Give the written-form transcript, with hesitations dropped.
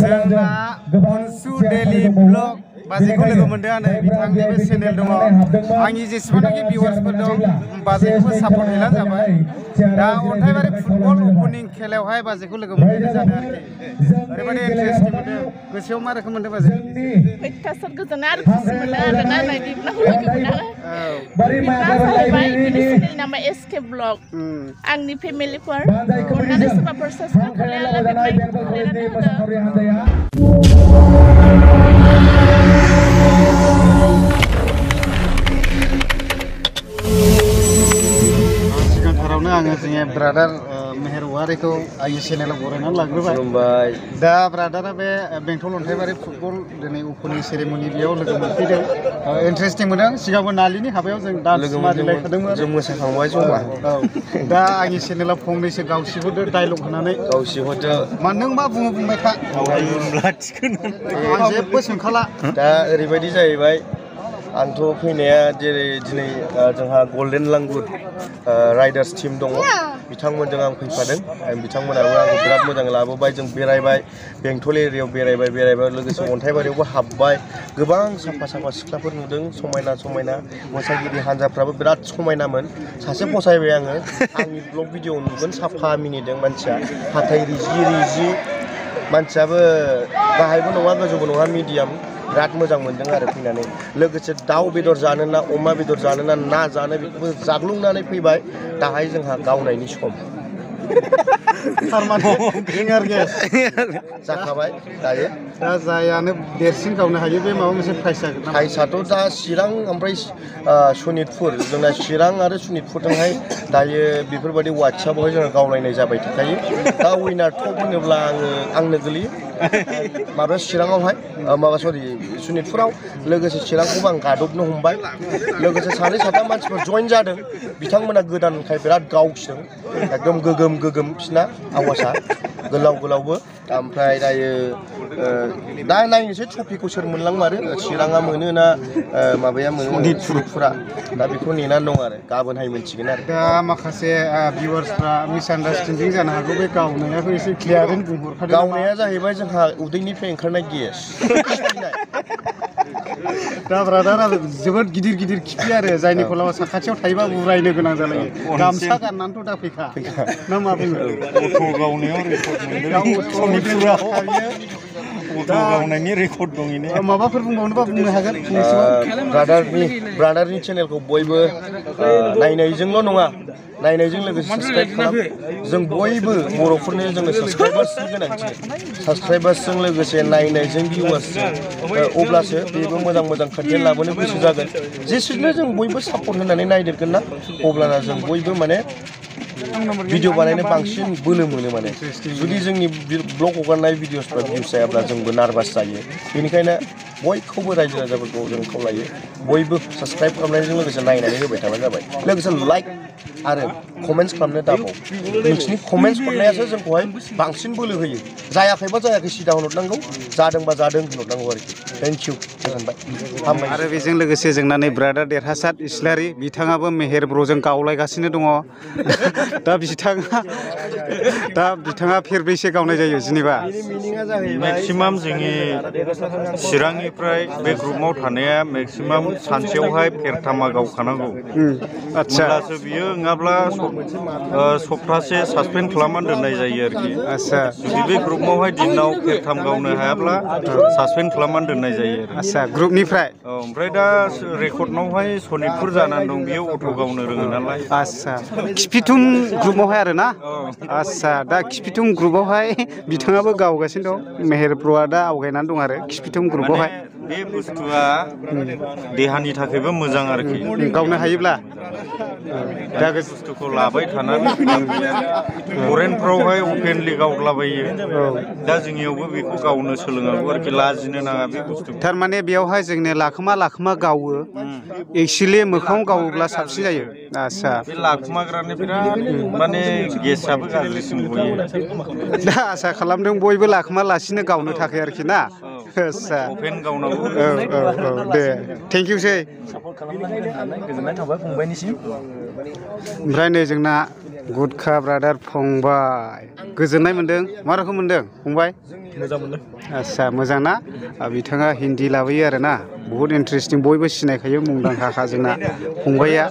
जोंना अनसु daily blog बाजेखौ लोगो मोनदों आरो बिथांनि बे चेनेल दङ आंनि जेसेबांनाखि भिउवार्सफोर दं बाजेखौबो सापर्ट हैलां जाबाय दा अन्थाइबारि फुटबल अपेनिं खेलायावहाय बाजेखौ लोगो मोननाय जादों आरोखि ओरैबायदि इन्टारेस्टिं मोनदों गोसोआव मा रोखोम मोनदों बाजे फैथासर गोजोननाय आरो खुसि मोनो आरो ना नायदिब्लाखौ लोगो मोननानै बिथाङा जाहैबाय बिनि चेनेल नामा एसके ब्लग आंनि फेमिलिफोर अननानै सोरबाफोर साबस्क्राइब खालामनानै सिगांथारावनो आङो जोंनि ब्रादार मेहेर औवारिखौ आंनि चेनेलाव बरायनानै लाग्रोबाय दा ब्रादारा बे बेंटल अन्थाइबारि फुटबल दिनै अपेनिं सेरेमनि बेयाव लोगो मोनफैदों इन्टारेस्टिं मोनदों सिगांबो नालिनि हाबायाव जों डान्स मारिलायखादोंमोन जों मोसाखांबाय जमा दा आंनि चेनेलाव फंनैसो गावसिहरदो डायलग होनानै गावसिहरदो मा नों मा बुङो बुंबाय था आं जेबो सोंखाला दा ओरैबायदि जाहैबाय आंथ' फैनाया जेरै दिनै जोंहा गल्डेन लांगुर राइडार्स टीम दङ बिथांमोनजों आं फैफादों बिथांमोनाबो आंखौ बिराद मोजां लाबोबाय जों बेरायबाय बेंटल एरियायाव बेरायबाय लोगोसे अन्थाइबारियावबो हाबबाय गोबां साफा सिख्लाफोर नुदों समायना मोसागिरि हान्जाफ्राबो बिराद समायनामोन सासे फसायबाय आङो आंनि ब्लग भिडिअ नुगोन साफा मिनिदों मानसिया हाथाइ रिजि मानसियाबो गाहायबो नङा गोजौबो नङा मिडियाम बिराद मोजां मोनदों आरो फैनानै लोगोसे दाउ बेदर जानो ना अमा बेदर जानो ना जानो बेखौबो जाग्लुंनानै फैबाय दाहाय जोंहा गावनायनि सम जाखाबाय दायो दा जायानो देरसिन गावनो हायो बे माबा मोनसे प्राइस जागोन प्राइसआथ' दा चिरां ओमफ्राय सनितपुर जोंना चिरां आरो सनितपुरजोंहाय दायो बेफोरबायदि वाट्सआपआवहाय जोङो गावलायनाय जाबाय थाखायो दा उइनार टप होनोब्ला आंनो गोलैयो माबा चिराङावहाय माबा सरि सनितपुराव लोगोसे चिरांखौबो आं गादबनो हमबाय लोगोसे सानै साथाम मानसिफोर जइन जादों बिथांमोना गोदानखाय बिराद गावसिदों एकदम गोगोम बिसिना आवासा गोलावबो ओमफ्राय दायो दा नायनोसै ट्रफिखौ सोर मोनलांमारो चिराङा मोनो ना माबाया मोनो सनितपुरा दा बेखौ नेनानै दं आरो गाबोनहाय मोनसिगोन आरो दा माखासे भिउवार्सफ्रा मिसआन्डारस्टेन्डिं जानो हागौ बे गावनायाखौ एसे क्लियारै बुंहरखादों गावनाया जाहैबाय जोंहा उदैनिफ्राय ओंखारनाय गेस दा ब्रादारा जोबोद गिदिर खिफि आरो जायनि फलाव साखाथियाव थायोबा उरायनो गोनां जालायो गामसा गाननानैथ' दा फैखा ना मा बुङो अट' गावनायाव रेकर्ड मोनदों गावनायनि रेकर्ड दं माबाफोर बुंबावनोबा बुंनो हागोन ब्रादारनि चेनेलखौ बयबो नायनायजोंल' नङा नायनायजों लोगोसे साबस्क्राइब खालाम जों बयबो बर'फोरनो जोङो साबस्क्राइबार्सनि गोनांथि साबस्क्राइबार्सजों लोगोसे नायनायजों भिउवार्सजों अब्लासो बेबो मोजां कन्टेन्ट लाबोनो गोसो जागोन जेसेनो जों बयबो सापर्ट होनानै नायदेरगोन ना अब्लाना जों बयबो माने भिडिअ बानायनो बांसिन बोलो मोनो माने जुदि जोंनि ब्लग हगारनाय भिडिअसफ्रा भिउस जायाब्ला जोंबो नार्भास जायो बेनिखायनो बयखौबो रायजो राजाफोरखौ जों खावलायो बयबो साबस्क्राइब खालामनायजों लोगोसे नायनानै होबाय थाबानो जाबाय लोगोसे लाइक आरो कमेन्ट्स खालामनो दाबाव नोंसिनि कमेन्ट्स हरनायासो जोंखौहाय बांसिन बोलो होयो जायाखैबा जायाखै सिदा होनहरनांगौ जादोंबा जादों होनहरनांगौ आरोखि थेंक इउ गोजोनबाय आरो बेजों लोगोसे जोंना नै ब्रादार देरहासार इस्लारि बिथाङाबो मेहेर ब्र'जों गावलायगासिनो दङ दा बिथाङा फेरब्रैसे गावनाय जायो जेनेबा मेक्सिमाम जोंनि चिरांनिफ्राय बे ग्रुपआव थानाया मेक्सिमाम सानसेयावहाय फेरथामा गावखानांगौ होमब्लासो बियो नङाब्ला सप्तासे सासपेन्ड खालामनानै दोननाय जायो आरोखि जुदि बे ग्रुपआवहाय दिनाव फेरथाम गावनो हायाब्ला सासपेन्ड खालामनानै दोननाय जायो ग्रुपनिफ्राय ओमफ्राय दा रेकर्डनावहाय सनितपुर जानानै दं बियो अट' गावनो रोङो नालाय खिफिथुम ग्रुपआवहाय आरो ना दा खिफिथुम ग्रुपआवहाय बिथाङाबो गावगासिनो दं मेहेर ब्र'आ दा आवगायनानै दं आरो खिफिथुम ग्रुपआवहाय बे बुस्थुआ देहानि थाखायबो मोजां आरोखि गावनो हायोब्ला दा बे बुस्थुखौ लाबाय थानानै फरेनफ्रावहाय अपेनलि गावलाबायो दा जोंनियावबो बेखौ गावनो सोलोंनांगौ आरोखि लाजिनो नाङा बे बुस्थुखौ थारमाने बेयावहाय जोंनो लाखोमा गावो एक्सुवेलि मोखाङाव गावोब्ला साबसिन जायो बे लाखुमाग्रानि बिराद माने गेसाबो गाज्रिसिन गयो दा आसा खालामदों बयबो लाखोमालासिनो गावनो थाखाय आरोखि ना अपेन गावनांगौ दे थेंक इउसै सापर्ट खालामनानै गोजोननाय थाबाय फंबायनिसिम ओमफ्राय नै जोंना गुडखा ब्रादार फंबाय गोजोननाय मोनदों मा रोखोम मोनदों फंबाय मोजां मोनदों आच्छा मोजां ना बिथाङा हिन्दी लाबोयो आरोना बहुद इन्टारेस्टिं बयबो सिनायखायो मुंदांखा जोंना फंबाया